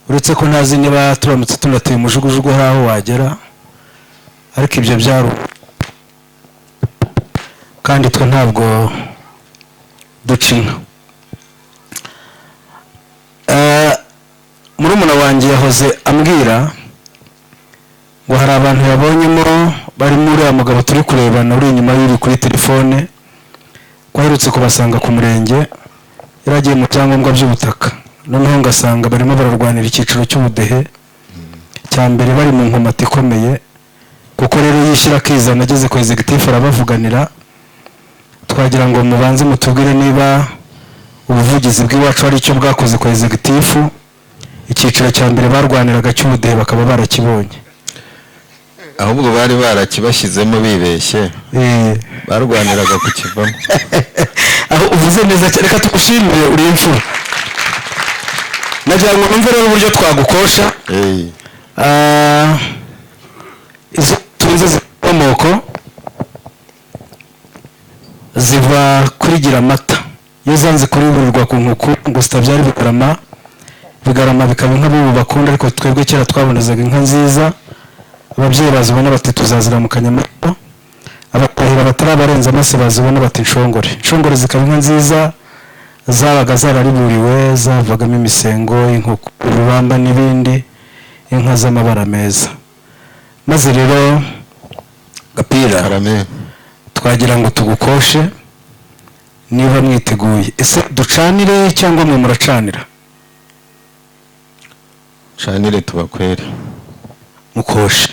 uretse ko ntazi niba turamutse tunateye umujugujugu hari aho wagera, ariko ibyo byaro kandi twe ntabwo duca inka. Murumuna wanjye yahoze ambwira ngo hari abantu yabonyemo barimo uriya mugabo turi kurebana uri inyuma y'uri kuri telefone, ko aherutse kubasanga ku murenge yari agiye mu byangombwa by'ubutaka, noneho ngasanga barimo bararwanira icyiciro cy'ubudehe cya mbere, bari mu nkomati ikomeye, kuko rero yishyira akizana ageze ku executive arabavuganira. Twagira ngo mubanze mutubwire niba ubuvugizi bw'iwacu ari icyo bwakoze ku executive, icyiciro cya mbere barwaniraga cy'ubudehe bakaba barakibonye. Ahubwo bari barakibashyizemo bibeshye, barwaniraga kukivamo. Aho uvuze neza cyane, reka tugushimire uri imfura. Nagira ngo numve rero uburyo twagukosha. Izo tunze z'amoko ziva kuri Giramata. Iyo zanze kuriburirwa ku nkuku ngo zitabyara ibigarama, bigarama bikaba inka b'ubu bakunda, ariko twebwe kera twabonezaga inka nziza, ababyeyi bazibona bati tuzaziramukanya amata, abatahira batarabarenza amase bazibona bati inshongore. Inshongore zikaba inka nziza zabaga zarariburiwe, zavagamo imisengo, inkoko, ibibamba n'ibindi, inka z'amabara meza. Maze rero Gapira, twagira ngo tugukoshe niba mwiteguye. Ese ducanire cyangwa mwe muracanira? Canire tubakwere. Mukoshe.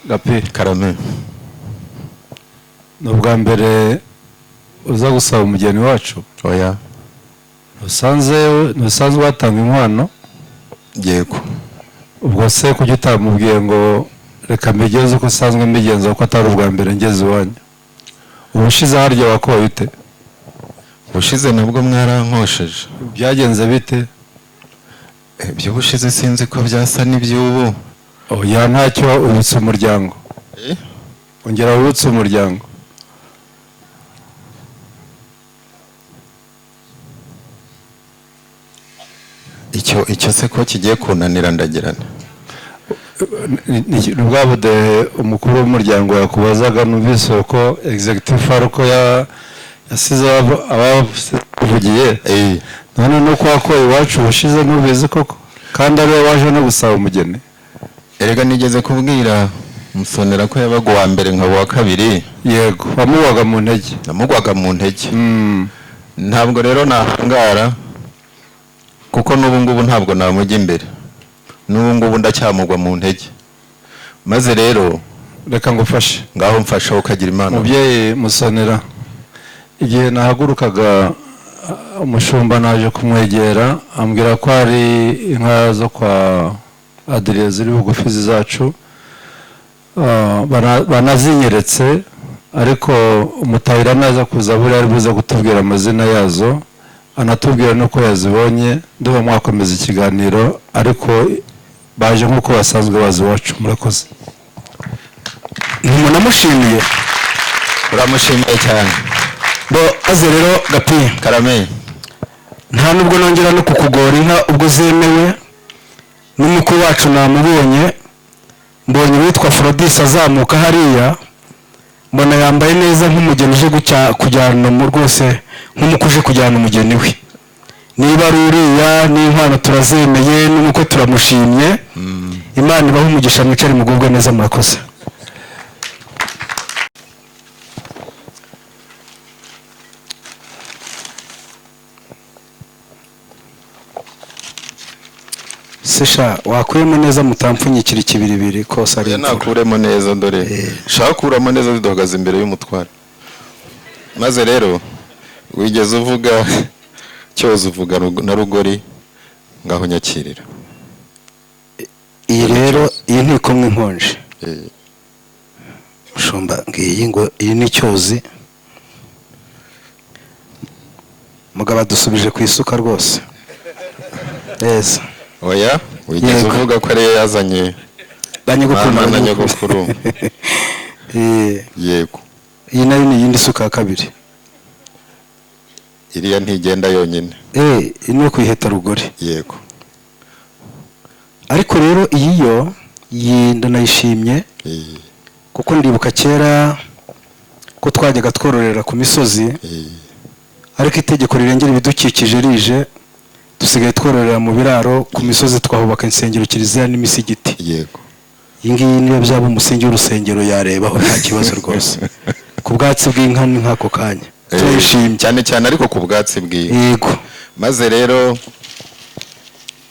Gapira. Karame. Ni ubwa mbere uza gusaba umugeni wacu? Oya. Ntusanzwe watanga inkwano? Yego. Ubwo se kuki utamubwiye ngo reka mbigenze uko usanzwe mbigenza, kuko atari ubwa mbere ngeze iwanyu? Ubushize harya wakoye ute? Ubushize nabwo mwarankosheje. Byagenze bite? Iby'ubushize sinzi ko byasa n'iby'ubu. Oya, ntacyo, ubutse umuryango. Ongera wibutse umuryango. Icyo se ko kigiye kunanira ndagirana. Ni bwa budehe umukuru w'umuryango yakubazaga, numvise ko executive ari uko yasize abavugiye. None nuko wakoye iwacu ubushize ntubizi koko, kandi ariwe waje no gusaba umugeni. Erega nigeze kubwira Musonera ko yabaga uwa mbere nkaba uwa kabiri. Yego, wamugwaga mu ntege. Namugwaga mu ntege. Ntabwo rero nahangara, kuko n'ubu ngubu ntabwo namujya imbere. N'ubu ngubu ndacyamugwa mu ntege. Maze rero reka ngufashe. Ngaho mfasha ukagira Imana. Mubyeyi Musonera, igihe nahagurukaga umushumba naje kumwegera ambwira ko hari inka zo kwa Adrien ziri bugufi zacu, banazinyeretse, ariko umutahira naza kuza buriya ari buze kutubwira amazina yazo, anatubwira nuko yazibonye. Ndumva mwakomeza ikiganiro, ariko baje nk'uko basanzwe bazi iwacu. Murakoze. Ntimunamushimiye? Uramushimiye cyane. Bo aze rero Gapira. Karame. Nta nubwo nongera no kukugora inka ubwo zemewe, n'umukwe wacu namubonye, mbonye uwitwa Afrodis azamuka hariya, mbona yambaye neza nk'umugeni uje kujyana mu rwose, nk'umukwe uje kujyana umugeni we. Niba ari uriya n'inkwano turazemeye, n'umukwe turamushimye. Imana ibahe umugisha, mwicare mugubwe neza. Murakoze. Sesha wakuyemo neza mutampfunyikira ikibiribiri kose ari imfura. Nakuremo neza dore. Shaka kuramo neza duhagaze imbere y'umutware. Maze rero wigeze uvuga cyozo uvuga na rugori, ngaho nyakirira. Iyi rero iyi ntikomwe inkonje. Mushumba ngiyi ngo iyi ni cyozi. Mugaba dusubije ku isuka rwose. Yes. Oya, wigeze uvuga ko ariyo yazanye na nyogokuru. Yego. Iyi nayo ni iyindi suka ya kabiri. Iriya ntigenda yonyine. Ino kuyiheta rugori. Yego. Ariko rero iyi yo yinda nayishimye, kuko ndibuka kera ko twajyaga twororera ku misozi, ariko itegeko rirengera ibidukikije rije, dusigaye twororera mu biraro ku misozi, twahubaka insengero, kiliziya n'imisigiti. Yego. Iyi ngiyi niyo byaba umusingi w'urusengero yarebaho nta kibazo rwose. Ku bwatsi bw'inka ni nk'ako kanya. Turishimye cyane cyane, ariko ku bwatsi bw'inka. Yego. Maze rero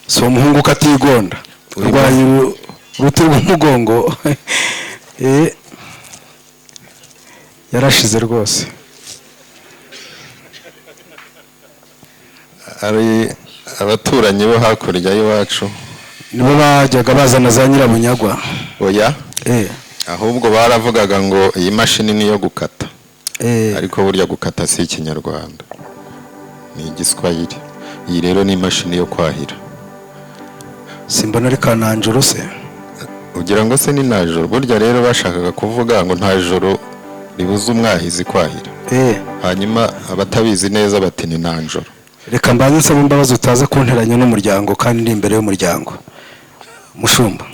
si umuhungu katigonda, urwaye uruti rw'umugongo. Yarashize rwose. Ari abaturanyi bo hakurya y'iwacu nibo bajyaga bazana za nyirabunyagwa. Oya. Ahubwo baravugaga ngo iyi mashini niyo gukata. Ariko burya gukata si ikinyarwanda, ni igiswahili. Iyi rero ni imashini yo kwahira. Simbona ari kananjoro se? Ugira ngo se ni najoro? Burya rero bashakaga kuvuga ngo nta joro Ribuza umwahizi kwahira. Hanyuma abatabizi neza bati ni nanjoro. Reka mbanze nsaba imbabazi utaza kunteranya n'umuryango kandi ndi imbere y'umuryango. Mushumba,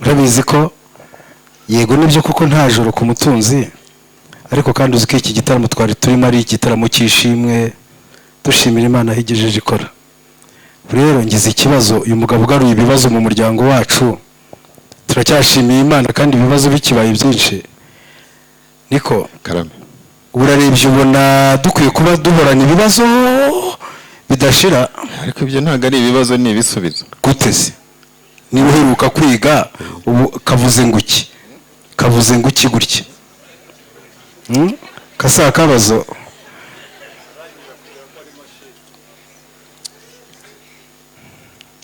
urabizi ko yego nibyo kuko nta joro ku mutunzi, ariko kandi uzi ko iki gitaramo twari turimo ari igitaramo cy'ishimwe, dushimira Imana aho igejeje ikora. Rero ngize ikibazo, uyu mugabo ugaruye ibibazo mu muryango wacu, turacyashimiye Imana kandi ibibazo bikibaye byinshi. Niko Karame, urarebye ubona dukwiye kuba duhorana ibibazo bidashira. Ariko ibyo ntabwo ari ibibazo, ni ibisubizo. Gute se? Niba uheruka kwiga ubu kavuze nguki, kavuze nguki gutya, kasa kabazo.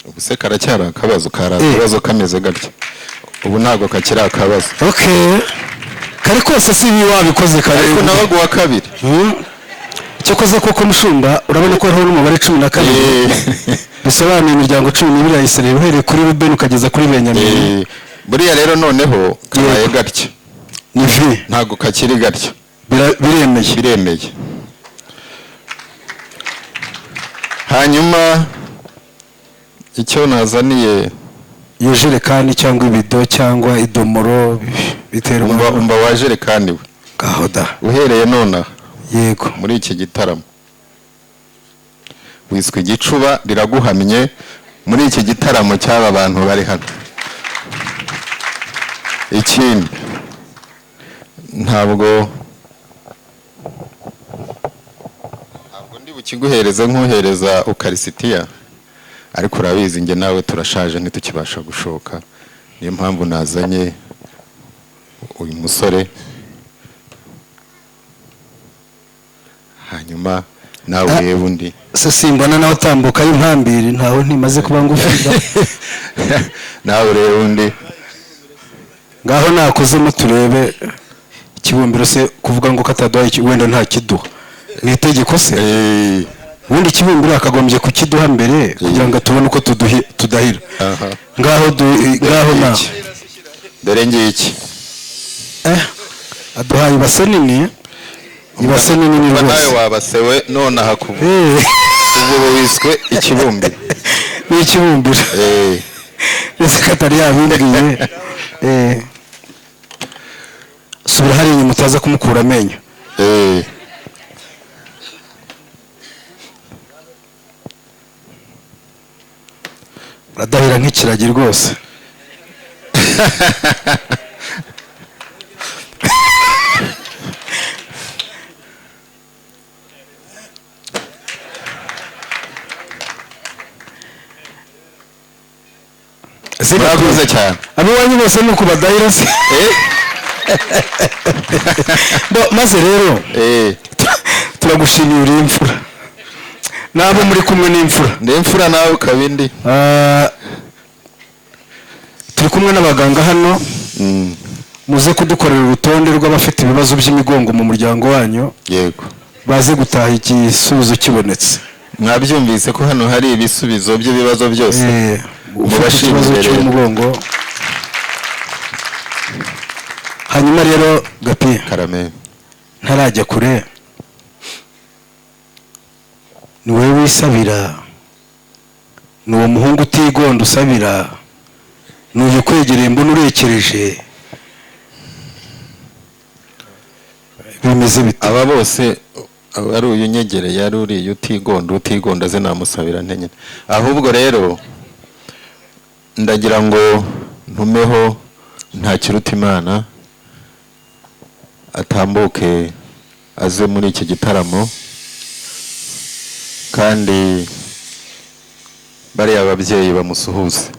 Ubu se karacyari akabazo? Kari akabazo kameze gatya, ubu ntabwo kakiri akabazo. Okay, kari kose si ibi wabikoze kare, ariko nawe guwa kabiri. Cyokoze koko mushumba, urabona ko hariho n'umubare 12 bisobanuye imiryango 12 ya Isirayeli, uhereye kuri Rubeni ukageza kuri Benyamini. Buriya rero noneho kabaye gatya, ni vi, ntabwo kakiri gatya, biremeye, biremeye. Hanyuma icyo nazaniye iyo jerekani cyangwa ibido cyangwa idomoro biterwa. Umva wa jerekani we gahoda, uhereye nonaha, yego, muri iki gitaramo wiswe igicuba riraguhamye muri iki gitaramo cy'aba bantu bari hano. Ikindi ntabwo ndi bukiguhereze nkuhereza ukarisitiya, ariko urabizi njye nawe turashaje ntitukibasha gushoka, niyo mpamvu nazanye uyu musore. Hanyuma nawe urebe undi. Se simbona nawe utambuka y'impambiri, ntawe ntimaze kuba ngufi. Nawe urebe undi. Ngaho nakozemo turebe ikibumbiro se, kuvuga ngo kataduha wenda nta kiduha ni itegeko se? Ubundi ikibumbiro akagombye kukiduha mbere kugira ngo tubone uko tudahira. Ngaho ngaho nawe dore ngiki aduhaye ibase nini, ibase nini ni rwose. Nawe wabasewe none aha kuva ubu wiswe ikibumbiro. Ni ikibumbiro. Ese katari yabimbwiye. Subira hari inyuma utaza kumukura amenyo. Uradahira nk'ikiragi rwose. Murakoze cyane. Abiwanyu bose ni uku badahira se? Maze rero turagushimiye, uri imfura, nabo muri kumwe n'imfura. Ndi imfura nawe ukaba indi. Turi kumwe n'abaganga hano, muze kudukorera urutonde rw'abafite ibibazo by'imigongo mu muryango wanyu. Yego, baze gutaha igisubizo kibonetse. Mwabyumvise ko hano hari ibisubizo by'ibibazo byose. Ufite ikibazo cy'umugongo. Hanyuma rero Gapi, Karame, ntarajya kure, ni wowe wisabira, ni uwo muhungu utigonda usabira, ni uyu ukwegereye mbona urekereje, bimeze bite? Aba bose ari uyu unyegereye, ari uriya utigonda, utigonda ze namusabira nte nyine. Ahubwo rero ndagira ngo ntumeho Ntakirutimana atambuke aze muri iki gitaramo, kandi bariya ababyeyi bamusuhuze.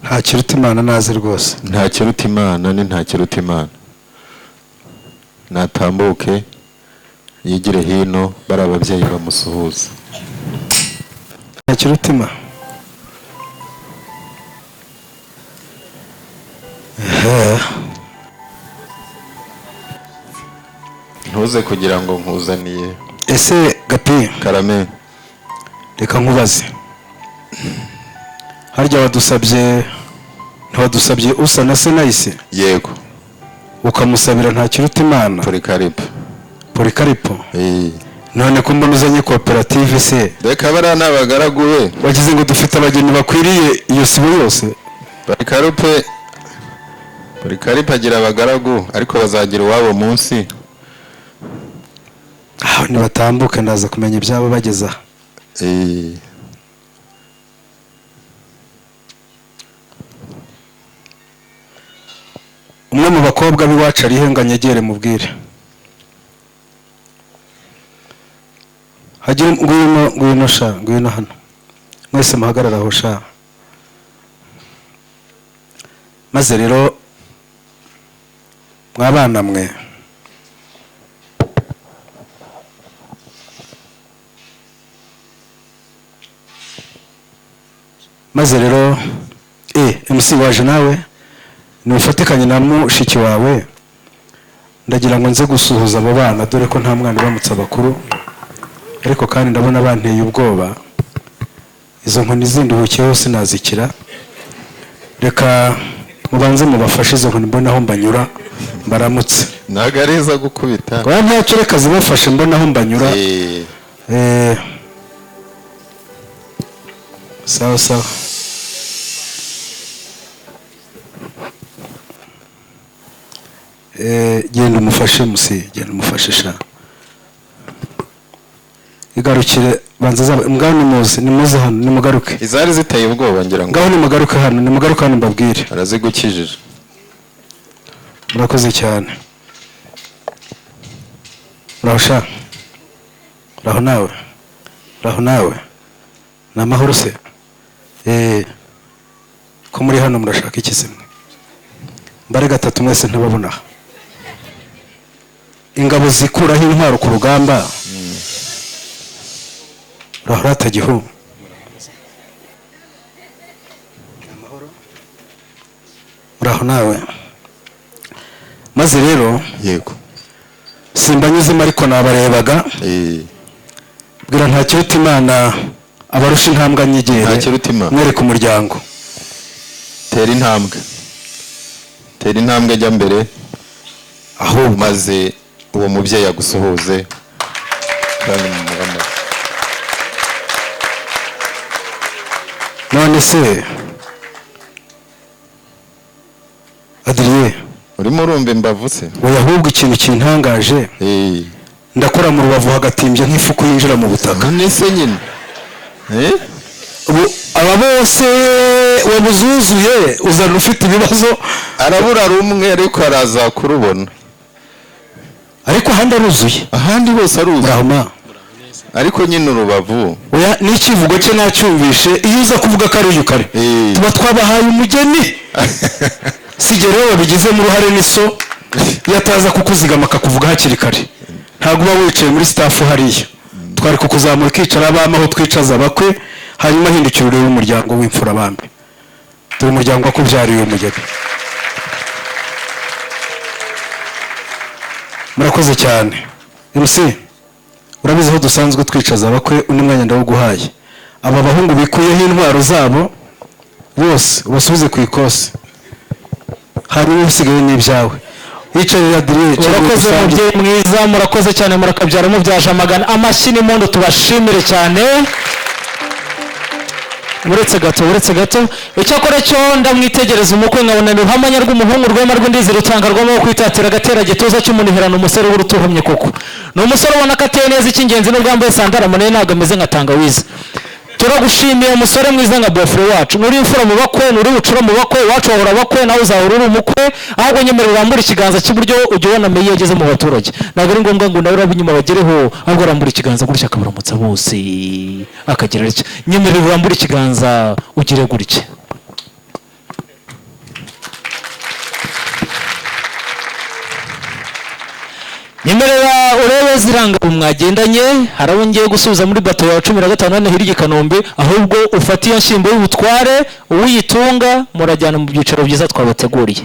Ntakirutimana naze rwose. Ntakirutimana ni Ntakirutimana, natambuke yigire hino, bari ababyeyi bamusuhuze. Ntakirutima. Ntuze kugira ngo nkuzaniye. Ese Gapi, Karame, reka nkubaze, harya wadusabye, ntiwadusabye usa na se nahise? Yego. Ukamusabira Ntakirutimana Polikaripo. Polikaripo. None ko mbona uzanye koperative se? Reka bariya ni abagaragu be. Wagize ngo dufite abageni bakwiriye iyo sibo yose. Polikaripe agira abagaragu, ariko bazagira iwabo munsi. Aho nibatambuke ndaza kumenya ibyabo bageza. Umwe mu bakobwa b'iwacu arihe ngo anyegere mubwire. Hagira ngwino sha, ngwino hano. Mwese muhagarara aho sha. Maze rero mwabana mwe, maze rero MC waje nawe nufatikanye na mushiki wawe, ndagira ngo nze gusuhuza abo bana, dore ko nta mwana uramutse abakuru, ariko kandi ndabona banteye ubwoba. Izo nkoni zinduhukiyeho sinazikira. Reka mubanze mubafashe izo nkoni, mbona aho mbanyura mbaramutse. Ntabwo ari izo gukubita. Oya ntacyo, reka zibafashe mbona aho mbanyura. Sawa sawa. Genda umufashe musi, genda umufashe sha. Igarukire banza zaba ngaho, nimuze nimuze hano nimugaruke. Izari ziteye ubwoba ngira ngo. Ngaho nimugaruke hano, nimugaruke hano mbabwire. Arazigukijije. Murakoze cyane. Uraho sha. Uraho nawe. Uraho nawe. Ni amahoro se? Ko muri hano murashaka iki se mwe? Mbare gatatu mwese ntababona. Ingabo zikuraho intwaro ku rugamba. Uraho ratagihu. Uraho nawe. Maze rero yego simbanyuzemo ariko nabarebaga. Bwira Ntakirutimana abarusha intambwe anyegere. Ntakirutimana mwereke umuryango. Tera intambwe. Tera intambwe jya mbere. Aho maze uwo mubyeyi agusuhuze. Kandi mumuhamagare. None se Adrien, urimo urumva imbavu se? Oya, ahubwo ikintu kintangaje, ndakora mu rubavu hagatimbye nk'ifuku yinjira mu butaka. None se nyine ubu aba bose wabuzuzuye uzana ufite ibibazo. Arabura rumwe ariko araza kurubona. Ariko ahandi aruzuye. Ahandi hose aruzuye. Murahoma. Ariko nyine urubavu. Oya, n'ikivugo cye nacyumvishe, iyo uza kuvuga ko ari uyu kare tuba twabahaye umugeni. Sijye rero wabigizemo uruhare, ni so yataza kukuzigama akakuvuga hakiri kare. Ntabwo uba wicaye muri staff hariya, twari kukuzamura ukicara abama aho twicaza abakwe, hanyuma hindukira urebe umuryango w'imfura bambi. Dore umuryango wakubyariye umugeni. Murakoze cyane. MC, urabizi aho dusanzwe twicaza abakwe, undi mwanya ndawuguhaye. Aba bahungu bikuyeho intwaro zabo bose ubasubize ku ikosi, hanyuma usigaye n'ibyawe. Yicarira Adrien. Murakoze mubyeyi mwiza, murakoze cyane, murakabyara mubyaje amagana. Amashyi n'impundu tubashimire cyane. Uretse gato, uretse gato, icyakora cyo ndamwitegereza umukwe nkabona ni ruhamanya rw'umuhungu, rwema rw'indizi rutanga rw'amaboko kwitatira agatera gituza cy'umuniherano, umusore w'urutuhumye koko. Ni umusore ubona ko ateye neza, icy'ingenzi n'ubwo yambaye sandara munini ntabwo ameze nka tangawizi. Turagushimiye umusore mwiza nka bofre wacu, nuri imfura mu bakwe, nuri bucura mu bakwe, iwacu wahora abakwe, nawe uzahora uri umukwe. Ahubwo nyemerera urambure ikiganza cy'iburyo ujye ubona meya ageze mu baturage. Ntabwo ari ngombwa ngo nawe urabe inyuma bagereho, ahubwo arambura ikiganza gutya akabaramutsa bose akagira atya. Nyemerera urambure ikiganza ugire gutya. Nyemerera urebe ziranga mwagendanye, hari abo ngiye gusubiza muri bato ya 15 hano hirya i Kanombe, ahubwo ufate iyo nshyimbo y'ubutware uwiyitunga murajyana mu byicaro byiza twabateguriye.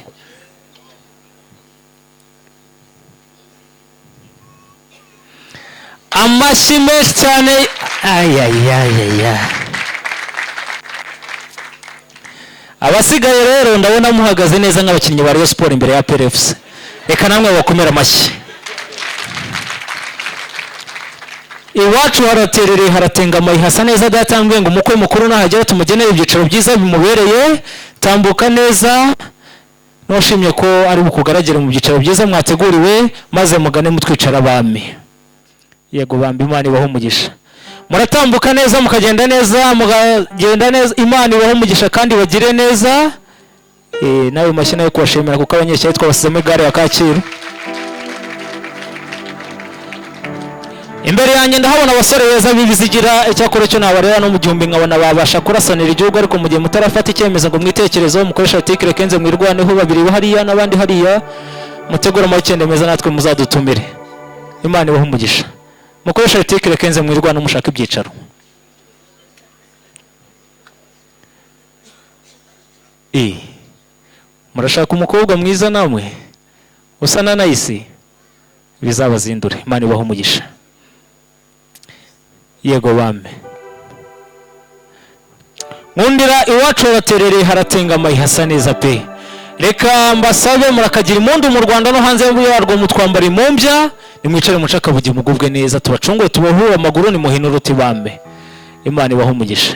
Amashyi menshi cyane. Ayayayaya. Abasigaye rero ndabona muhagaze neza nk'abakinnyi ba Rayon Sport imbere ya PRFC. Reka namwe bakomere amashyi. Iwacu haraterereye, haratengamaye, hasa neza. Data ngo umukwe mukuru nahagera tumugenere ibyicaro byiza bimubereye. Tambuka neza, nushimye ko ari bukugaragire mu byicaro byiza mwateguriwe, maze mugane mutwicara abami. Yego bambi, Imana ibaho umugisha. Muratambuka neza, mukagenda neza, mukagenda neza. Imana ibaho umugisha kandi bagire neza. Nawe mashyi nayo kubashimira, kuko abanyeshyari twabasizemo igare ya Kacyiru. Imbere yanjye ndahabona abasore beza b'ibizigira. Icyakora cyo nabareba no mu gihumbi nkabona babasha kurasanira igihugu, ariko mu gihe mutarafata icyemezo ngo mwitekerezeho, mukoresha article 15, mwirwaneho babiri hariya n'abandi hariya, mutegure amakende meza, natwe muzadutumire. Imana ibahe umugisha. Mukoresha article 15, mwirwaneho, mushaka ibyicaro. Murashaka umukobwa mwiza namwe usa na Nayisi, bizabazindure. Imana ibahe umugisha. Yego bame, nkundira iwacu haraterereye, haratengamaye, hasa neza pe. Reka mbasabe, murakagira impundu mu Rwanda no hanze yarwo, mutwambara impumbya. Nimwicare mucakabugi, mugubwe neza, tubacunguye, tubahure amaguru, nimuhine uruti bambe. Imana ibahe umugisha.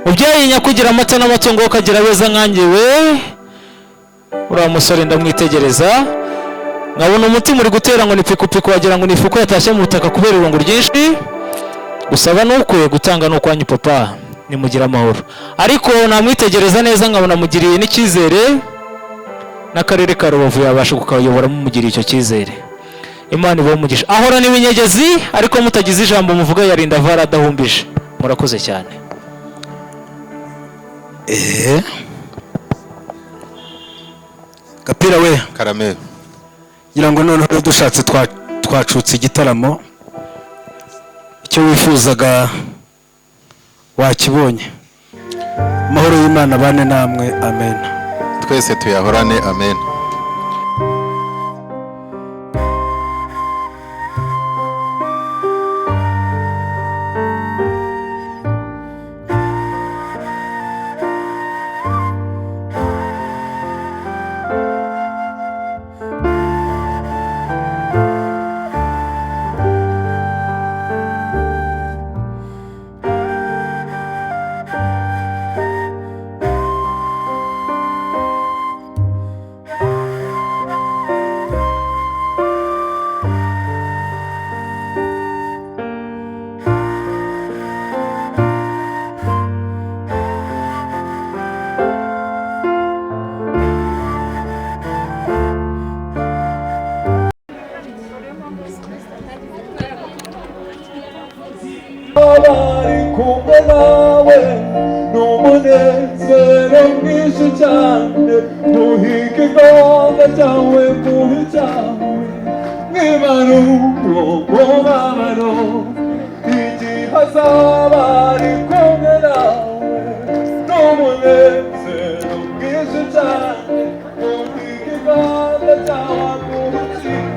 Mubyeyi nyakugira amata n'amatungo, ukagira beza nkanjye we. Uriya musore ndamwitegereza nkabona umutima uri gutera ngo ni pikupiku, wagira ngo ni ifuku yatashye mu butaka kubera irungu ryinshi. Gusaba ni ukwe, gutanga ni ukwanyu papa, nimugire amahoro. Ariko namwitegereza neza nkabona mugiriye n'icyizere, n'akarere ka Rubavu yabasha kukayobora mumugiriye icyo cyizere. Imana ibahe umugisha. Ahorana ibinyegezi, ariko mutagize ijambo muvuga yarinda avara adahumbije. Murakoze cyane. Gapira we. Karame. Ngira ngo noneho dushatse twacutse igitaramo, icyo wifuzaga wakibonye. Amahoro y'Imana bane namwe, amen. Twese tuyahorane, amen. Kumwe nawe n'umunezero mwinshi cyane, muhige igikombe cyawe, muhe cyawe mwibaruwo mubabaro, igihe azaba ari kumwe nawe n'umunezero mwinshi cyane, muhige igikombe cyawe, muhe cyawe.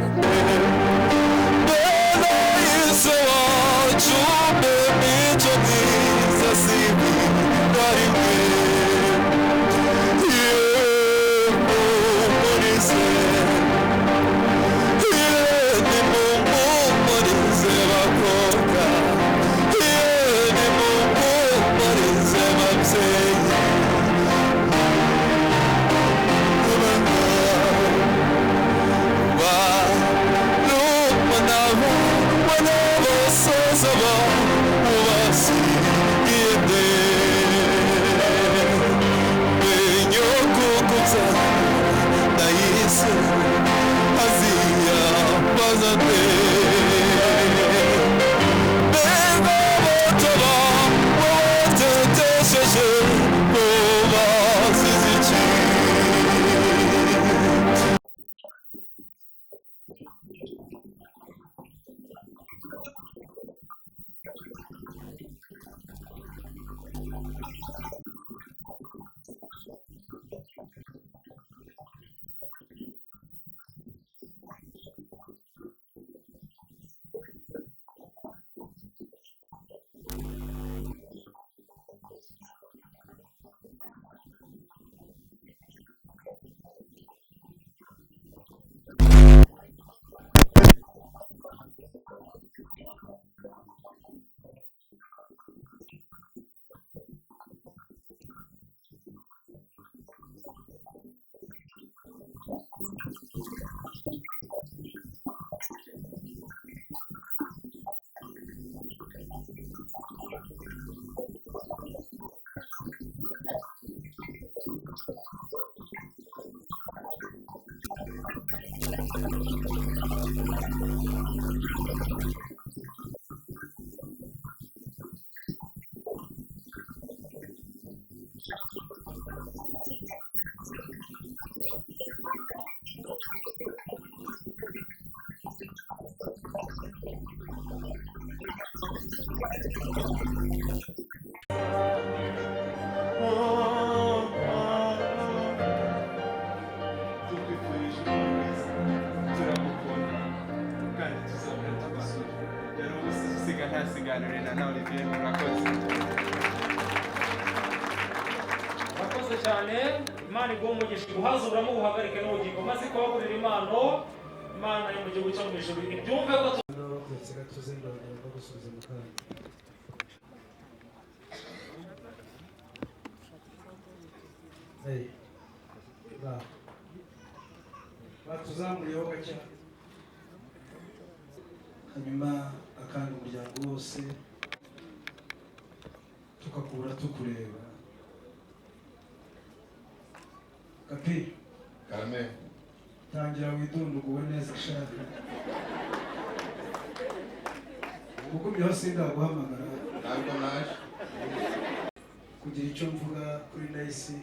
Tukwifurije ubwiza, turagukunda kandi tuzahora tugusura. Rero umusizi usiga ntasiganire na Olivier. Murakoze. Murakoze cyane. Imana iguhe umugisha, iguhaze uburamo, ubuhagarike n'ubugingo, maze ikubagurira impano. Imana yo mu gihugu cyo mu ijuru ibyumve ko Bakuretse gatuze, ndongera gusubiza mu kanya. Hey, ba batuzamuriyeho gake, hanyuma akandi umuryango wose tukakubura tukureba. Kapi. Karame. Tangira widunduguwe neza shaka ugumyeho, sindaguhamagara. Ntabwo naje. Kugira icyo mvuga kuri Nayisi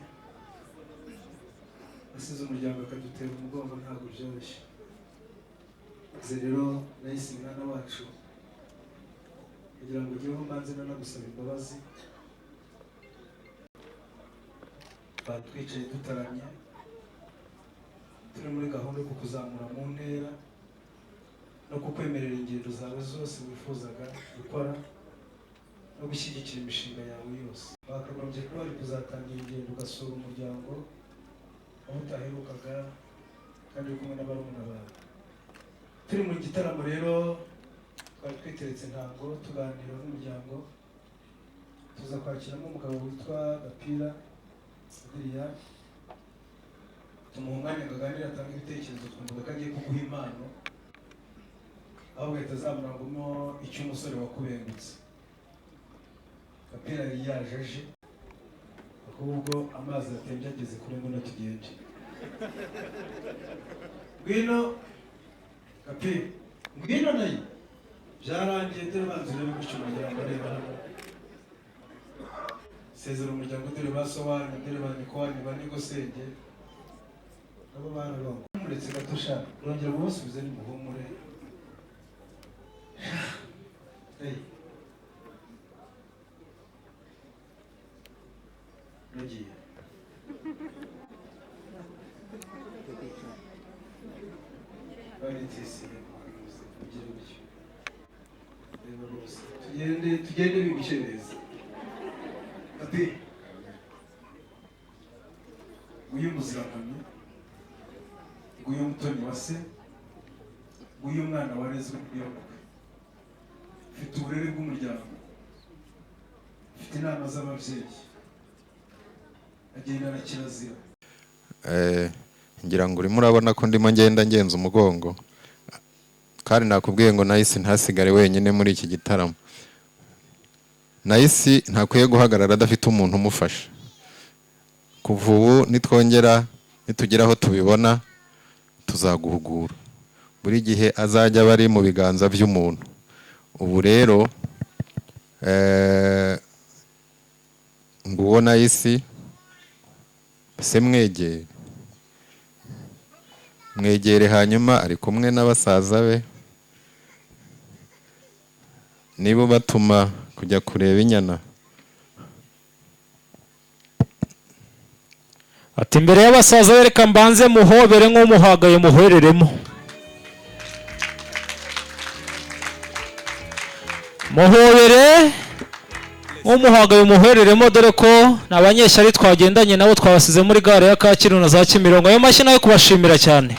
asize umuryango akadutera umugongo ntabwo byoroshye. Maze rero Nayisi mwana wacu, kugira ngo ujyeho mbanze nanagusaba imbabazi. Batwicaye dutaramye, turi muri gahunda yo kukuzamura mu ntera no kukwemerera ingendo zawe zose wifuzaga gukora no gushyigikira imishinga yawe yose. Bakagombye kuba bari kuzatangira ingendo ugasura umuryango aho utaherukaga kandi uri kumwe na barumuna bawe. Turi mu gitaramo rero, twari twiteretse intango, tuganira n'umuryango, tuza kwakiramo umugabo witwa Gapira Adiriya, tumuha umwanya ngo aganire, atange ibitekerezo. Twumvaga ko agiye kuguha impano, aho ugahita azamurangamo icy'umusore wakubengutse. Gapira yari yaje aje, ahubwo amazi atembye ageze kuri ngwino tugende. Ngwino Gapira, ngwino nayo byarangiye. Dore banza urebe gutyo umuryango, areba hano, sezera umuryango. Dore ba so wanyu, dore ba nyoko wanyu, ba nyogosenge nabo bararongo. Muretse gato sha, urongera mubasubize nimuhumure. Hey. Nagiye baritisiye umuhanuzi ugire gutyo, reba rwose, tugende tugende bigukereza. Ati nguyu muzirankamyi, nguyu mutoni wa se, nguyu mwana warezwe n'iyobokwe, ufite uburere bw'umuryango, ufite inama z'ababyeyi, agendana kirazira. Ngira ngo urimo urabona ko ndimo ngenda ngenza umugongo, kandi nakubwiye ngo Nayisi ntasigare wenyine muri iki gitaramo. Nayisi ntakwiye guhagarara adafite umuntu umufasha. Kuva ubu nitwongera nitugera aho tubibona tuzaguhugura, buri gihe azajya aba ari mu biganza by'umuntu. Ubu rero nguwo Nayisi, se mwegere mwegere, hanyuma ari kumwe n'abasaza be, nibo batuma kujya kureba inyana. Ati imbere y'abasaza be reka mbanze muhobere nk'umuhagaye muhwereremo. Muhobere nk'umuhagaye muhwereremo, dore ko ni abanyeshyari twagendanye nabo, twabasize muri gare ya Kacyiru na za Kimironko. Ayo mashyi nayo kubashimira cyane.